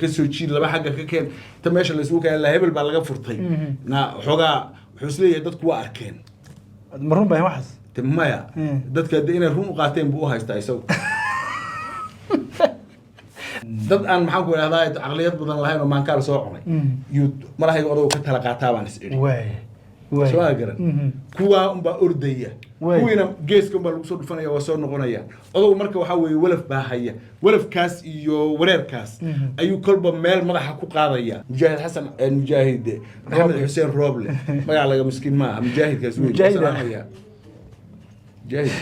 Xagga ka soo jiid, laba xagga ka keen, ta meesha la isugu keenay, hebel baa laga furtay. Na xoogaa wuxuu isleeyahay dadku waa arkeen. Ma run baa waxaas? Te maya. Dadka de inay run u qaateen buu u haystaa isagu. Dad aan, maxaan ku idhahdaa, caqliyad badan lahayn oo maankaal soo cunay yuu malahayga odagu ka tala qaataa baan is idhi. Waay waay. Soo garan. Kuwaa unbaa ordaya. Kuwiina geeska unbaa lagu soo dhufanaya, waa soo noqonaya. Odagu marka waxaa weeye walaf baa haya, walafkaas iyo wareerkaas ayuu kolba meel madaxa ku qaadaya. Mujaahid Xasan, Mujaahid Maxamed Xuseen Rooble, magac laga miskiin maaha mujaahidkaas wey. Mujaahid ah. Salaamaya mujaahid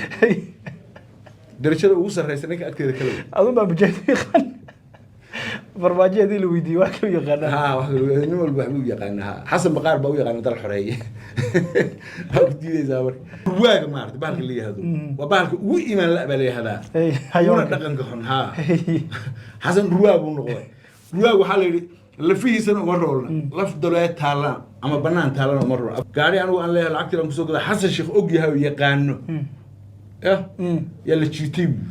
darajada ugu sarreysa ninka agteeda kale wey. Adun baa mujaahid u yaqaan. Farmaajo hadii la weydiiyo wax kale u yaqaanaa. Ha, wax nin walba waxbuu u yaqaana. Ha, Xasan Baqaar baa u yaqaana dal xoreeye. Maxaa ku diidaysaa marka? Waaga maarata bahalka la yihahdo waa bahalka ugu iimaan la baa la yihahdaa. Hey, uguna xayawaanka. Dhaqanka xun. Ha, Xasan ruwaag buu noqday. Ruwaag waxaa la yidhi lafihiisana uma roolna, laf dalee taalana ama banaan taalana uma roolna. Gaari anigu aan leeyahay, lacagtii aan kusoo gada, Xasan Sheekh og yahay oo yaqaano ya yaa la jiitay buu.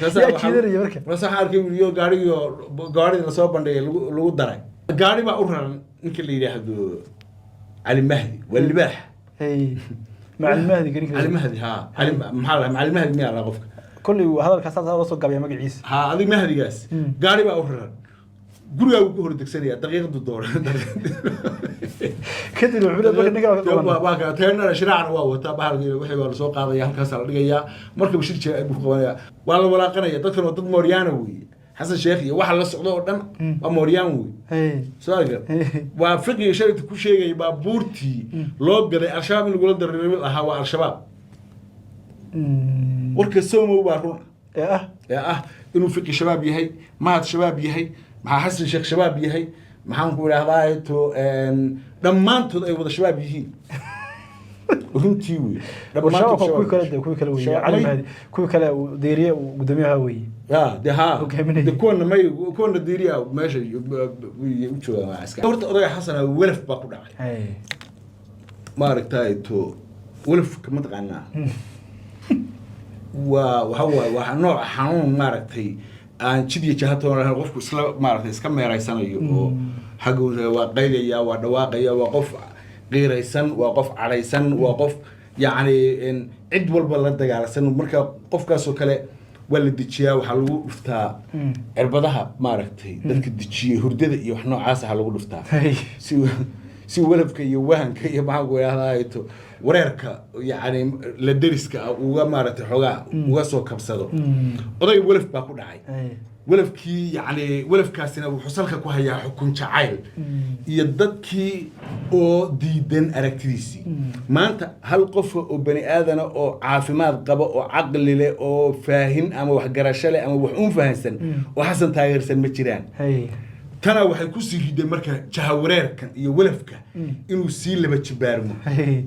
Yaa jiidanaya marka? Markaas waxaan arkay wiiliyo gaarigii, gaarida lasoo bandhigay lagu daray. Gaari baa u raran ninka la yidhaahdo Cali Mahdi, waa libaax. Hey, Macalin Mahdi gani. Cali Mahdi, ha, Cali maxaa la, Macalin Mahdi miyaa la qofka? Kolley hadalkaas saas loo soo gaabaya magaciisa. Ha, adig Mahdigaas gaari baa u raran, gurigaa wuu ku hordegsanaya daqiiqadu doona. Kadib wuxuu leeyahay marka ninka waa ka qaban. Teenana shiraacna waa wataa, bahalka wixii waa lasoo qaadaya, halkaasaa la dhigayaa. Markaba shir jira buu ku qabanaya, waa la walaaqanaya. Dadkan waa dad mooryaana weeye. Xasan Sheekh iyo waxa la socdo oo dhan waa mooryaan wey. Soo argar. Waa fiqiga sharigta ku sheegaya baabuurtii loo gaday Al-Shabaab in lagula dararibi lahaa waa Al-Shabaab. Warka Somow baa run. Ee ah? Ee ah inuu Fiqi Shabaab yahay, Mahad Shabaab yahay, maxaa, Xasan Sheekh Shabaab yahay, maxaan ku idhahdaa, to dhammaantood ay wada Shabaab yihiin runtii wey. Shabaabka kuwii kale de, kuwii kale weeye. Cali Mahdi kuwii kale uu Deeriye uu guddoomiyaha weeye. Ya de ha. Hogaaminaya. De kuwana may, kuwana Diiriya meesha u joogaan waa askar. Horta odayga Xasana welaf baa ku dhacay. Maaragtay, to welafka ma taqaanaa? Waa waxa waaye, waa nooc xanuun maaragtay aan jid iyo jaha toona lahayn, qofku isla maaragtay iska meeraysanayo oo xagga waa qaylaya, waa dhawaaqaya, waa qof qiiraysan, waa qof cadhaysan, waa qof yacni cid walba la dagaalsan. Marka qofkaasoo kale waa la dejiyaa, waxaa lagu dhuftaa cirbadaha maaragtay dadka dejiyay, hurdada iyo wax noocaas aha lagu dhuftaa si walafka iyo wahanka iyo, maxaan ku idhahdaa, to wareerka yacni la deriska ah uga maaragtay xoogaa uga soo kabsado. Odayga walaf baa ku dhacay. Walafkii yacni walafkaasina wuxuu salka ku hayaa xukun jacayl iyo dadkii oo diidan aragtidiisii. Maanta hal qof oo bani aadana oo caafimaad qaba oo caqli leh oo faahin ama waxgarasho leh ama wax uun fahansan oo Xasan taageersan ma jiraan. Tana waxay kusii riday marka jahawareerkan iyo walafka inuu sii laba jibaarmo.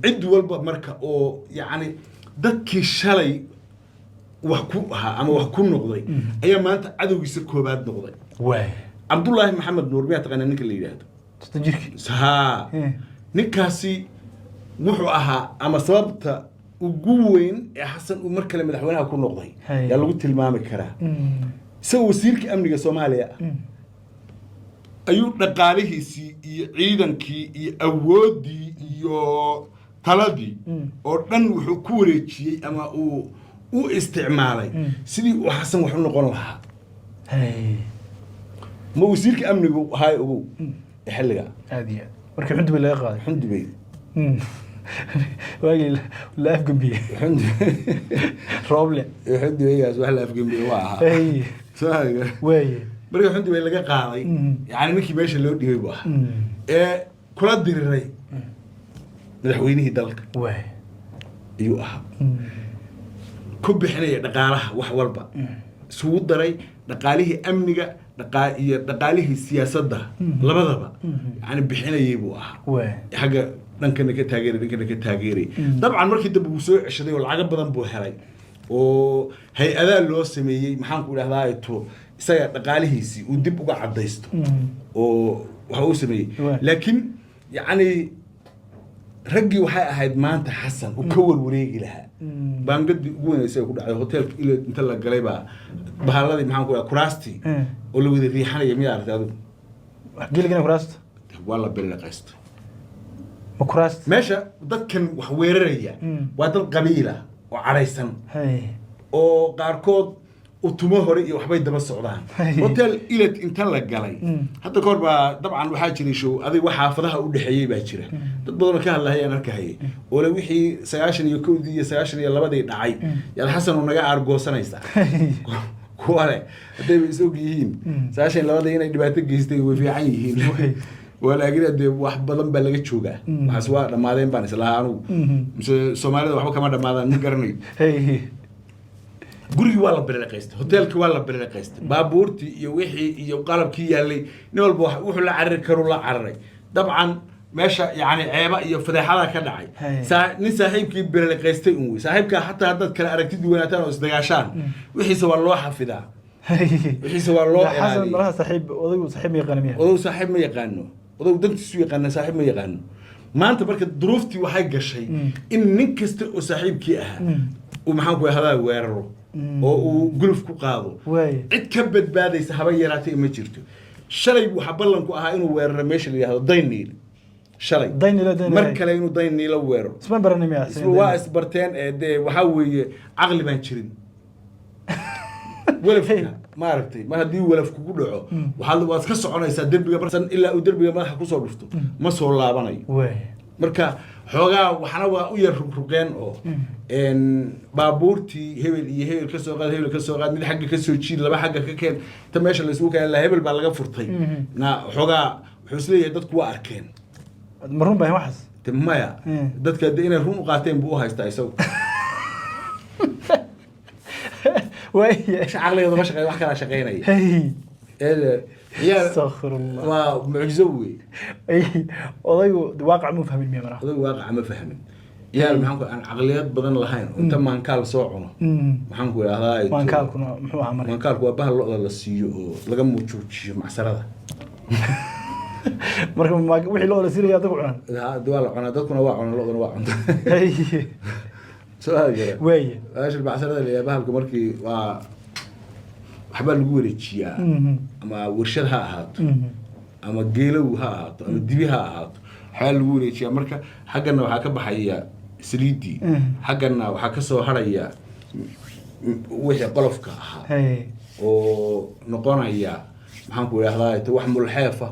Cid walba marka oo yacni dadkii shalay wax ku ahaa ama wax ku noqday ayaa maanta cadowgiisa koobaad noqday. Cabdullaahi Maxamed Nuur miyaa taqaanaa ninka la yidhaahdo? 30 jirkii. Ha. Ninkaasi wuxuu ahaa ama sababta ugu weyn ee Xasan uu mar kale madaxweynaha ku noqday yaa lagu tilmaami karaa. Isagoo wasiirka amniga Soomaaliya ah ayuu dhaqaalihiisii iyo ciidankii iyo awooddii iyo taladii oo dhan wuxuu ku wareejiyey ama uu u isticmaalay sidii uu Xasan wax u noqon lahaa. Ma wasiirka amnigu ahaay ogow ee xilliga. Aad iyo aad, markii Xundubay laga qaaday. Xundubey. Waagii la afgembiyey Rooble. Xundubeygaas wax la afgembiyey waa ahaa. Soo Waaye. Markii Xundubey laga qaaday, yani ninkii meesha loo dhibay buu ahaa ee kula diriray madaxweynihii dalka ayuu ahaa, ku bixinaya dhaqaalaha, wax walba isugu daray, dhaqaalihii amniga iyo dhaqaalihii siyaasadda labadaba yani bixinayay buu ahaa. Xagga dhankana ka taageeray, dhankana ka taageeray. Dabcan markii dambe wuu soo ceshaday oo lacago badan buu helay oo hay-adaa loo sameeyey, maxaan ku idhahdaa, to isaga dhaqaalihiisii uu dib uga cadaysto oo waxa uu sameeyey. Laakiin yacni Raggii waxay ahayd maanta Xasan uu ka warwareegi lahaa. Baangadii ugu weynaysay ku dhacday hoteelka ilo inta la galay baa bahalladii, maxaan ku dhaha, kuraastii oo la wada riixanaya, miyaa aragtay adigu? Geligana kuraasta. Waa la billiqaystay. Ma kuraasta? Meesha dadkan wax weeraraya waa dad qabiila oo cadhaysan oo qaarkood utumo hore iyo waxbay daba socdaan. Hotel Iled inta la galay hadda kahor baa dabcan waxaa jiray show adig wax xaafadaha u dhexeeyey baa jira. Dad badanoo ka hadlahayaan arkahayay oo le wixii 91-dii iyo 92-dii dhacay yaad Xasan uu naga aargoosanaysaa. Kuwa le haddayba is og yihiin 92-dii inay dhibaato geystay, way fiican yihiin. Waa laakiin dee wax badan baa laga joogaa. Waxaas waa dhammaadeen baan islahaa anugu. Mise Soomaalida waxba kama dhamaadaan, ma garanayo. Gurigii waa la bililiqaystay, hoteelkii waa la bililiqaystay, baabuurtii iyo wixii iyo qalabkii yaallay, nin walba wuxuu la carari karuu la cararay. Dabcan meesha yacni ceeba iyo fadeexada ka dhacay. Nin saaxiibkii bililiqaystay un wey. Saaxiibkaa xataa haddaad kala aragtid duwanaataan oo isdagaashaan, wixiisa waa loo xafidaa, wixiisa waa loo Xasan ilaaliyaa. Malaha saaxiib, odaygu saaxiib ma yaqaana miya? Odow saaxiib ma yaqaano, odow dantiisu yaqaana, saaxiib ma yaqaano. Maanta marka duruuftii waxay gashay in nin kasta oo saaxiibkii ahaa uu, maxaan ku hadaa, weeraro oo uu guluf ku qaado. Cid ka badbaadaysa haba yaraatay ma jirto. Shalay waxaa ballanku ahaa inuu weeraro meesha la yidhahdo Dayniil shalay. Dayniile, Dayniile. Mar kale inuu Dayniilo weeraro. Isma baranay miya? Waa isbarteen ee dee waxaa weeye caqli baan jirin. Welafka maaragtay, mar haddii welaf kugu dhaco, waxaad waad ka soconaysaa derbiga marsan ilaa uu derbiga madaxa kusoo dhufto ma soo laabanayo. Marka xoogaa waxna waa u yar rugruqeen oo baabuurtii hebel iyo hebel ka soo qaad, hebel ka soo qaad, mid xagga ka soo jiid, laba xagga ka keen, ta meesha la isugu keenay la hebel baa laga furtay. Na xoogaa wuxuu isleeyahay dadku waa arkeen. Ma run baa waxaas? De maya. Dadka de inay run u qaateen buu u haystaa isagu. Meesha caqligeedu ma shaqeeyo, wax kalaa shaqeynaya. Ciyaar. Astaghfirullah. Waa mucjizo wey. Odaygu waaqac muu fahmin miya maraha? Odaygu waaqaca ma fahmin. Ciyaar, maxaan ku, aan caqliyad badan lahayn oo inta maankaal soo cuno, maxaan ku idhahdaa. Maankaalkuna muxuu ahaa marka? Maankaalku waa bahal lo'da la siiyo oo laga muujoojiyo macsarada. Marka wixii loo siinaya dadku cunaan? De waa la cunaa, dadkuna waa cunaa, lo'duna waa cunta. Soo gara. Baasha macsarada la yidhaha, bahalka markii waa waxbaa lagu wareejiyaa, ama warshad ha ahaato ama geelow ha ahaato ama dibi ha ahaato, waxbaa lagu wareejiyaa. Marka xaggana waxaa ka baxaya saliiddii, xaggana waxaa ka soo harhaya wixii qolofka ahaa oo noqonaya, maxaan ku idhahdaa, wax mulxeefa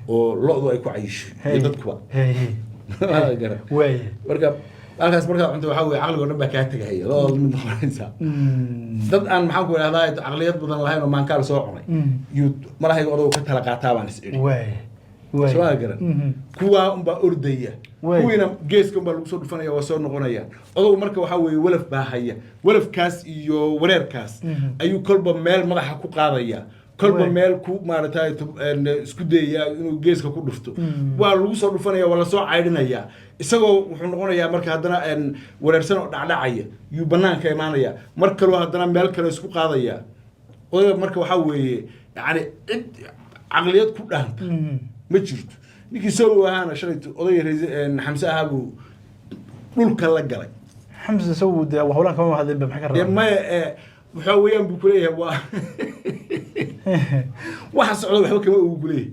oo lo'du ay ku cayisho iyo dadkuba. Gara. Marka halkaas markaad cunto, waxaa weye caqligo dhan baa kaa tegahaya, lo'daad mid noqonaysaa. Dad aan, maxaan ku idhahdaa, caqliyad badan lahayn oo maankaal soo cunay yuu malahayga odagu ka tala qaataa baan is idhi. Soo garan. Kuwaa unbaa ordaya. Kuwiina geeska unbaa lagu soo dhufanaya, waa soo noqonaya. Odagu marka waxaa weeye walaf baa haya, walafkaas iyo wareerkaas ayuu kolba meel madaxa ku qaadaya, kolba meel ku maaragtay isku dayaya inuu geeska ku dhufto. Waa lagu soo dhufanaya, waa lasoo caydhinaya, isagoo wuxuu noqonayaa marka haddana wareersan oo dhacdhacaya yuu banaanka imaanaya. Mar kaloo haddana meel kale isku qaadaya. Odayga marka waxaa weeye yacni cid caqliyad ku dhaanta ma jirto. Ninkii soo ahaana shalay odayga Xamse ahaa buu dhulka la galay. Xamse isagu dee howlaan kama hadlin ba, maxay ka dee rabaa? Maya, ee waxaa weeyaan buu kuleeyahay waa waxa socda waxba kama ogu kuleeyahay.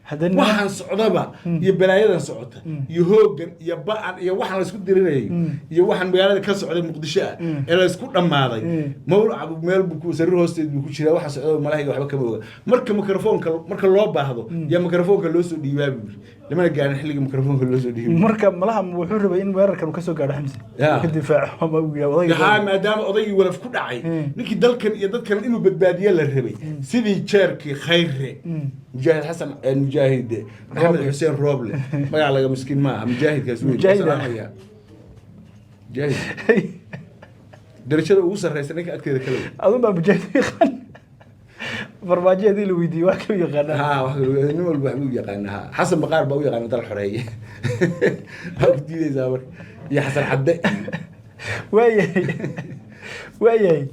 Haddana waxaan socdaba iyo balaayadan socota iyo hoogan iyo ba-an iyo waxaan laysku dirinayo iyo waxaan magaalada ka socday Muqdisho ah ee laysku dhammaaday, mawlac buu meel buu ku sariir hoosteed buu ku jiraa. Waxa socdaba malahayga waxba kama oga. Marka mikrofoonka marka loo baahdo yaa mikrofoonka loo soo dhiibaa buu yiri. Lamana gaarin xilliga mikrofoonka loo soo dhiibay. Marka malaha wuxuu rabay in weerarkan uu kasoo gaadho Xamse. Uu ka difaaco ama uu yahay odayga. Haa, maadaama odaygii walaf ku dhacay, ninkii dalkan iyo dadkan inuu badbaadiye la rabay, sidii jeerkii Khayre, Mujaahid Xasan, Mujaahid Maxamed Xuseen Rooble, magac laga miskiin ma aha mujaahidkaas weyn. Mujaahid ah. Salaamaya mujaahid darajada ugu sarreysa ninka agteeda kale wey. Adun baa mujaahid u yaqaan. Farmaajo haddii la weydiiyo wax kale u yaqaanaa. Haa, wax nin walba waxbuu u yaqaana. Haa, Xasan Baqaar baa u yaqaana dal xoreeye, waxaa ku diideysaa marka iyo Xasan Cadde iyo Waayahay,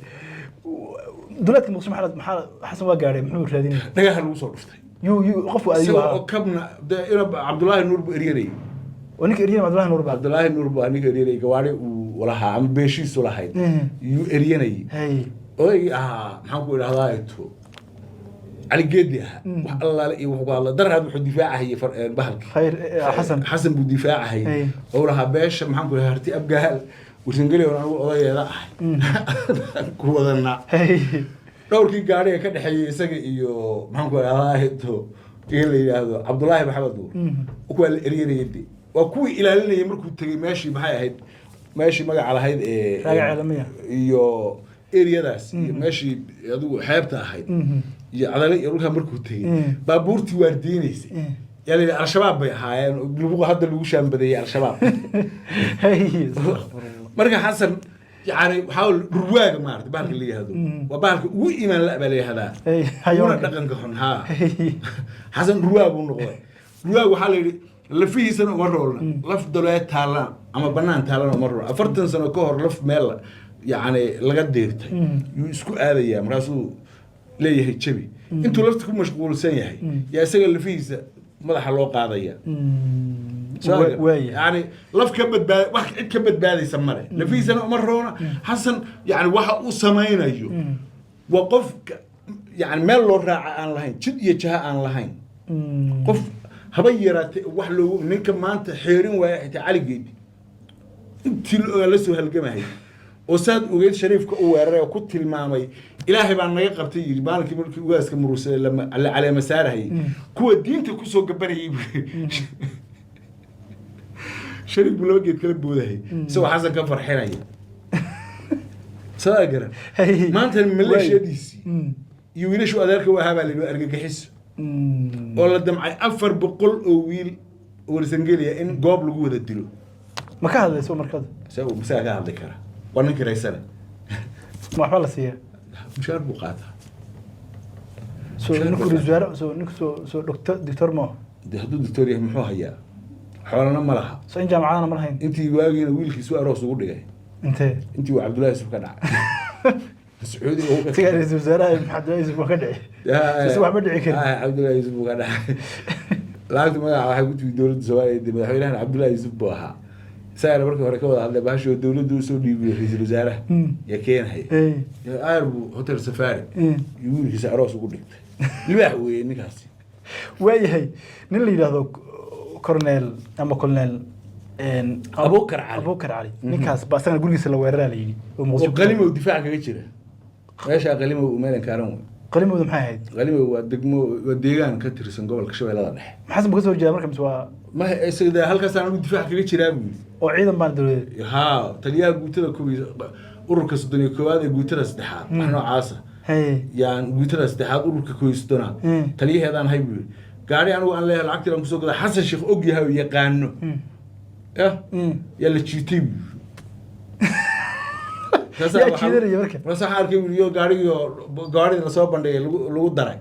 duleedka Muqdisho maxaa Xasan waa gaadhay? Muxuu raadinaya? Dhagaha lagu soo dhuftay. Yuu qofku adigu Isagoo oo ahaa? kabna dee ina Cabdullaahi Nuur buu eryanayay. Oo ninka eryanaya Cabdullahi Nuur baa. Cabdulaahi Nuur baa ninka eryanayay, gawaari uu lahaa ama beeshiisu lahayd yuu eryanayay. Odaygii ahaa, maxaan ku idhahdaa, ito Cali Geedi ahaa, wax allaale iyo wuxuu ku hadla daraad wuxuu difaacahayay bahalkii. Khayr Xasan. Xasan buu difaacahayay oo lahaa beesha, maxaan ku idhaha, Harti Abgaal Warsangeli oon anigu odayeeda ahay ku wadanaa. Dhowrkii gaari ee ka dhexeeyey isaga iyo, maxaan ku idhahdaa, ito in la yidhaahdo Cabdulaahi Maxamed Nuur, kuwaa la eryanayay de, waa kuwii ilaalinayay markuu tegey meeshii, maxay ahayd meeshii magaca lahayd ee Raaga Ceelamiya. Iyo eriyadaas iyo meeshii adigu xeebta ahayd iyo Cadale iyo dhulkaa markuu tegey, baabuurtii waardiyeynaysay yaa la yidhi Al-Shabaab bay ahaayeen, lagu hadda lagu shaambadeeyey Al-Shabaab. Marka Xasan yani waxaa dhurwaaga maarata bahalka la yihahdo, waa bahalka ugu iimaan la baa la yihahdaa, uguna xayawaanka. Dhaqanka xun haa. Xasan dhurwaag buu noqday. Dhurwaag waxaa la yidhi lafihiisana uma roolna, laf dalee taallana ama banaan taallana uma roolna. 40 sano ka hor laf meel yacni laga diirtay yuu isku aadayaa, markaasuu leeyahay jabi. Intuu lafta ku mashquulsan yahay yaa isaga lafihiisa madaxa loo qaadaya. Waaya. Yani laf ka badbaad, wax cid ka badbaadaysa male, lafihiisana uma roona Xasan. Yani waxa uu samaynayo waa qof yani meel loo raaca aan lahayn, jid iyo jaha aan lahayn, qof haba yaraatee wax loogu ninka maanta xeerin waaya. Xitaa Cali Geedi intii la ogaa la soo halgamahay oo saad ogeyd Shariifka u weeraray oo ku tilmaamay Ilaahay baa naga qabtay, yidhi maalinkii markii ugaaska murugsaday la caleema saarahayay, kuwa diinta kusoo gabanayay buu Shariif buu laba geed kala boodahay isagoo Xasan ka farxinaya. Saa garan maanta maleeshiyadiisii iyo wiilashu adeerka u ahaa baa la yidhi waa argagixiso, oo la damcay 400 oo wiil oo Warsangeliya in goob lagu wada dilo. Ma ka hadlayso markada? Isaga masaga ka hadli kara? Waa ninkii raysane. Ma waxba la siiya? Mushaar buu qaataa. Soo ninku ra'iisul wasaare, soo ninku soo doctor ma aha? Dee hadduu doctor yahay muxuu hayaa? Xoolana ma laha. Soo in jaamacadana ma lahayn? Intii waagiina wiilkiisu aroos ugu dhigay. Intee? Intii uu Cabdullahi Yusuf ka dhacay Sacuudiga uu ka Isaga ra'iisul wasaaraha Maxamed Cabdullahi Yusuf waa ka dhici. Isaga waxba dhici karin. Cabdullahi Yusuf buu ka dhacay. Lacagta magaca waxay ku timi dowladda Soomaaliya dee, madaxweynahan Cabdullahi Yusuf buu ahaa. Isagana markii hore ka wada hadlay bahashoo dowladda usoo dhiibiyey ra'iisul wasaaraha yaa keenhaya. Aar buu Hotel Safari iyo wiilkiisa aroos ugu dhigtay. Libaax weeye ninkaasi. Waayahay, nin la yidhaahdo cornel ama colonel Abuukar Cali. Abuukar Cali, ninkaas baa isagana gurigiisa la weeraraa la yidhi oo oo Muqdisho. Qalimow difaac kaga jira meeshaa. Qalimow meelan kaaran wey. Qalimowda maxay ahayd? Qalimow waa degmo, waa deegaan ka tirsan gobolka Shabeellada Dhexe. Maxasan buu ka soo horjeedaa marka mise waa Ma isaga dee halkaasaan anigu difaac kaga jiraa buu yidhi. Oo ciidan baan dowladeed. Haa, taliyaha guutada kow iyo ururka 31aad ee guutada saddexaad, wax noocaasa, yaan guutada saddexaad ururka 31aad taliyaheedaan hay buu yidhi. Gaari anigu aan leeyahay lacagtii aan kusoo gada, Xasan Sheekh og yahay oo yaqaano yah yaa la jiitay buu yidhi. Yaa jiidanaya marka? Markaas waxaan arkay buu yidhi gaarigii gawaarida lasoo bandhigay lagu daray.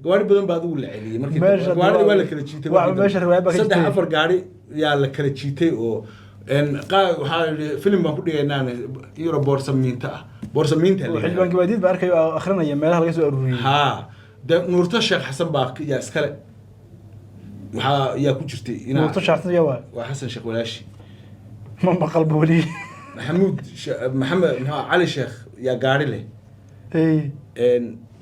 Gawaari badan baa adigu la celiyey markii Meesha dambe. Gawaaridii waa la kala jiitay markii dambe. Meesha riwaayad baa ka Saddex jirtay. afar gaari yaa la kala jiitay oo waxaa yidhi filim baan ku dhigaynaa yaro boorsa miinta ah, boorsa miinta la Oo yidhahdaa. Xildhibaan Gabaadiid baa arkayo oo akhrinaya meelaha laga soo aruuriyey. Haa de, Nuurto Sheekh Xasan baa yaa iskale, waxaa yaa ku jirtay inaa Nuurto Shaacsan yaa waa? Waa Xasan Sheekh walaashi. Ma maqalba weli. Maxamuud Maxamed, maxaa, Cali Sheekh yaa gaari leh.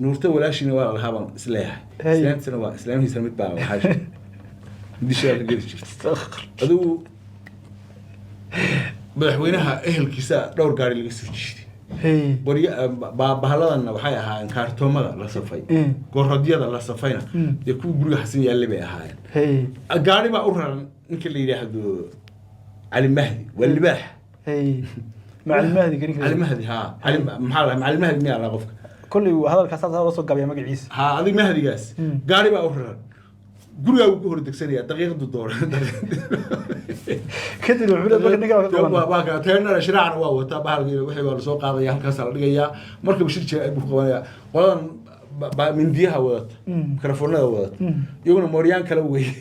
Nuurto walaashiina waa lahaa baan isleeyahay. Islaantiisana waa islaamihiisana mid baa lahaa dishaa ka geli jirta. Adigu madaxweynaha ehelkiisa dhowr gaari laga soo jiiday. Qoryo bahalladanna waxay ahaayeen kaartoomada la safay, goradyada la safayna dee kuwa guriga Xasan yaalle bay ahaayeen. Gaari baa u raran ninka la yidhaahdo Cali Mahdi, waa libaax. Macalin Mahdi garin. Cali Mahdi haa, Cali maxaa la, Macalin Mahdi miyaa la qofka? Kolley hadalkaas saas loo soo gaabaya magaciisa. Haa, adig Mahdigaas gaari baa u raran, gurigaa wuu ku hor degsanayaa daqiiqadu doona. Kadib wuxuu leeyahay marka ninka waa ka qaban. Waa ka teenara shiraacna waa wataa bahalkii, wixii baa lasoo qaadaya, halkaasaa la dhigayaa. Markaba shir jira buu ku qabanaya qoladan mindiyaha wadata, mikrofoonada wadata, iyaguna mooryaan kale weeye.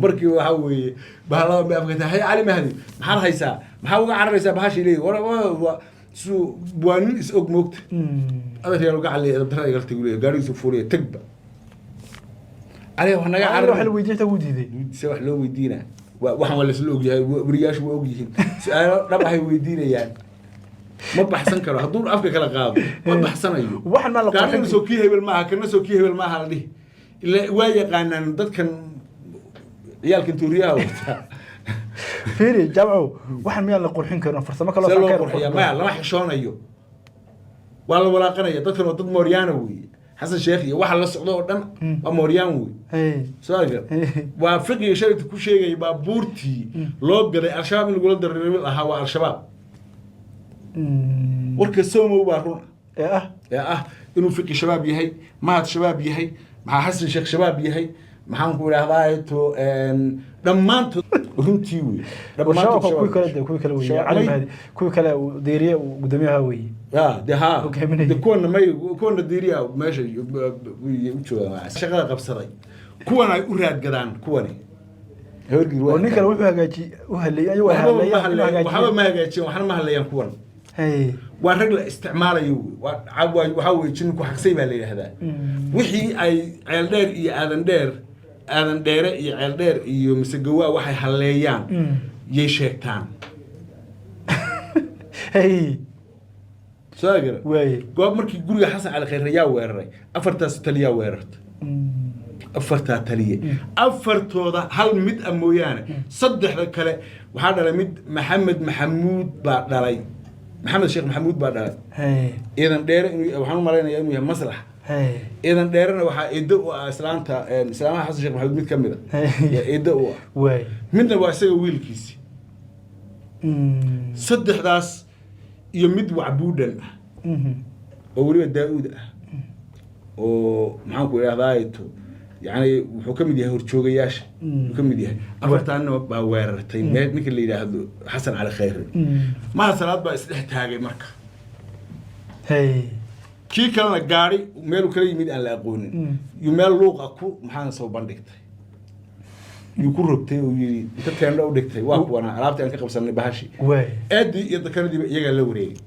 Markii waxaa weeye bahalada bay afka tahay. Hay Cali Mahdi, maxaad haysaa? Maxaa uga cararaysaa bahasha? Leeyihi war su waa nin is og moogta. Adeeryaal uga caliya darada igala tagu leeyahay, gaarigiisu fuuriya tagba. Cali wax naga Cali waxa la carar weydiiyay xitaa wuu diiday. Se wax loo weydiinaa? Waxaan waa laisla ogyahay, weriyaashu waa ogyihiin, su-aalo dhab ahay weydiinayaan. Ma baxsan karo hadduu afka kala qaado, ma baxsanayo. Waxan maa la Kaana qurxin. Soo kii hebel maaha, kana soo kii hebel maaha la dhihi. Ila waa yaqaanaan dadkan ciyaalkan tuuriyaha wata. Fiiri Jaamco, waxan miyaan la qurxin karin farsamo kaloo See loo saan ka qurxiyaa? Maya, lama xishoonayo, waa la walaaqanaya. Dadkan waa dad mooryaana weeye. Xasan Sheekh iyo waxa la socdo oo dhan waa mooryaan wey. Soo arka, waa fiqiga sharci ku sheegaya baabuurtii loo gaday Al-Shabaab in lagula dariiri lahaa waa Al-Shabaab. Warka Somow baa run Ee ah? Ee ah inuu Fiqi Shabaab yahay, Mahad Shabaab yahay, maxaa Xasan Sheekh Shabaab yahay, maxaan ku idhahdaa, to dhammaantood runtii wey. Shabaabka kuwii kale de, kuwii kale weeye. Cali Mahdi, kuwii kale uu Diiriye uu guddoomiyaha weeye. Ya de ha. Hogaaminayay. De kuwana may, kuwana Diiriya meesha u joogaan shaqada qabsaday, kuwan ay u raadgadaan kuwani. Habargir Oo nin kale wuxuu hagaaji u haleeyay ayagu ay waxba ma haleeyaan inuu haleeyaan, waxba hagaajiyo. Ma hagaajiyaan, waxna ma haleeyaan kuwan. Waa rag la isticmaalayo wey. Waxaa weye jinku xagsay baa la yidhaahdaa. Wixii ay Ceel Dheer iyo Aadan Dheer, Aadan Dheere iyo Ceel Dheer iyo Misegawaa waxay halleeyaan yay sheegtaan. Soo gara? Waaye. Goob markii guriga Xasan Cali Khayre yaa weeraray? Afartaas taliyaa weerarta, afartaa taliye. Afartooda hal mid a mooyaane, saddexda kale waxaa dhalay mid Maxamed Maxamuud baa dhalay, Maxamed Sheekh Maxamuud baa dhalay. Ciidan Dheere inuu waxaan u malaynayaa inuu yahay Maslax. Ciidan Dheerena waxaa eedo u ah islaanta, islaamaha Xasan Sheekh Maxamuud mid ka mid a yaa eedo u ah. Midna waa isaga wiilkiisi. Saddexdaas iyo mid wacbuudhan ah oo weliba Daa-uud ah oo maxaan ku idhahdaa, to yani wuxuu ka mid yahay horjoogayaasha wuxuu ka mid yahay. Afartaanna baa weerartay meel ninka la yidhaahdo Xasan Cali Khayre. Mahad Salaad baa isdhex taagay marka. Kii kalena gaari meeluu kala yimid aan la aqoonin yuu meel luuqa ku maxaan soo bandhigtay, yuu ku rogtay oo yidhi inta teendho u dhigtay, waa kuwana alaabtii aan ka qabsanay bahashi. Aadii iyo dakanadiiba iyagaa la wareegay.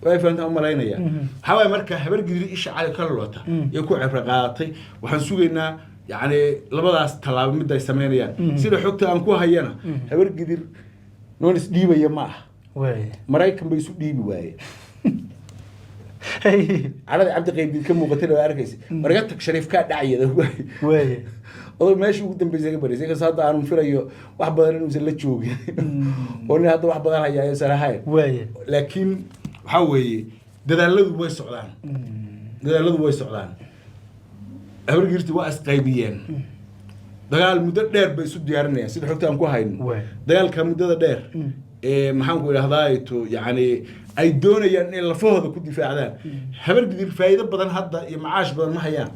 Way fahantaan u malaynaya. Waxaa waaye marka Habargidiri isha cali ka loota iyo ku cibro qaadatay. Waxaan sugaynaa yacni labadaas tallaabo mid ay samaynayaan. Sida xogta aan ku hayana, Habargidir noon isdhiibaya ma ah. Maraykan bay isu dhiibi waayeen. Cadhada Cabdi Qaybdiid ka muuqatayna waa arkaysa. Warga tag, Shariif kaa dhacyada. Odog meesha ugu dambeysay ka baraysay, inkastoo hadda aanu filayo wax badan inuusan la joogin oo nin hadda wax badan hayaa aysan ahayn. Laakiin waxaa weeye dadaaladu way socdaan, dadaaladu way socdaan. Habargirti waa isqaybiyeen, dagaal muddo dheer bay isu diyaarinayaan sida xogta aan ku hayno. Dagaalka muddada dheer ee maxaan ku idhahdaa, to yacni ay doonayaan inay lafahooda ku difaacdaan. Habargidir faa'iido badan hadda iyo macaash badan ma hayaan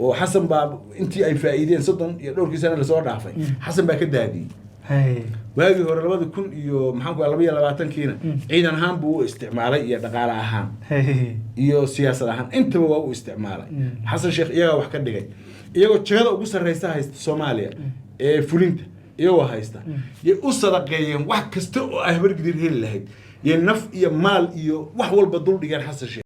oo Xasan baa intii ay faa'iideen 30 iyo dhowrkii sana lasoo dhaafay, Xasan baa ka daadiyey. Waagii hore 2000 iyo maxaan ku 22-kiina ciidan ahaan buu u isticmaalay iyo dhaqaale ahaan iyo siyaasad ahaan, intaba waa u isticmaalay. Xasan Sheekh iyagaa wax ka dhigay, iyagoo jagada ugu sarreysa haysta Soomaaliya ee fulinta iyagoo haysta yay u sadaqeeyeen wax kasta oo ay Habargidir heli lahayd, yay naf iyo maal iyo wax walba dul dhigeen Xasan Sheekh.